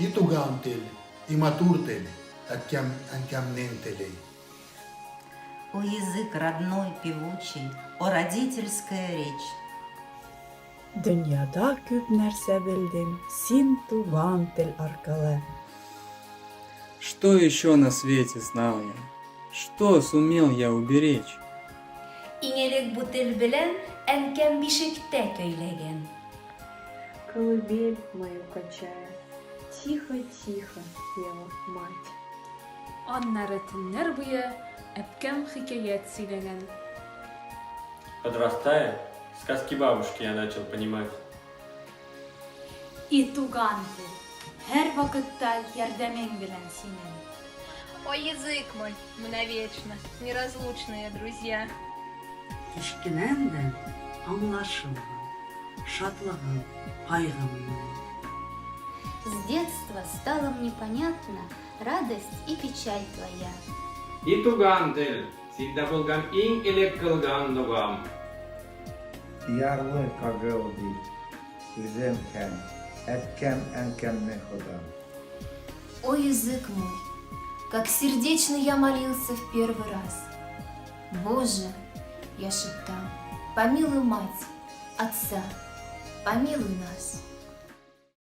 И туган тел, и матур тел, әткәм, әнкәмнең теле. О язык родной, певучий, о родительская речь! Дөньяда күп нәрсә белдем син туган тел аркылы. Что еще на свете знал я, Что сумел я уберечь? Иң элек бу тел белән әнкәм бишектә көйләгән. Колыбель мою качая, Тихо-тихо пела мать. Аннары төннәр буе әбкәм хикәят сөйләгән. Подрастая, сказки бабушки я начал понимать. И туган тел, һәрвакытта ярдәмең белән синең. О язык мой, мы навечно неразлучные друзья. Кечкенәм дә аңлашылган, шатлыгым, кайгым минем. С детства стала мне понятна радость и печаль твоя. И туган тел, синдә булган иң элек кылган догам. Ярлы кагыл дип, үзем һәм әткәм-әнкәмне Ходам. О язык мой, как сердечно я молился в первый раз. Боже, я шептал, помилуй мать, отца, помилуй нас.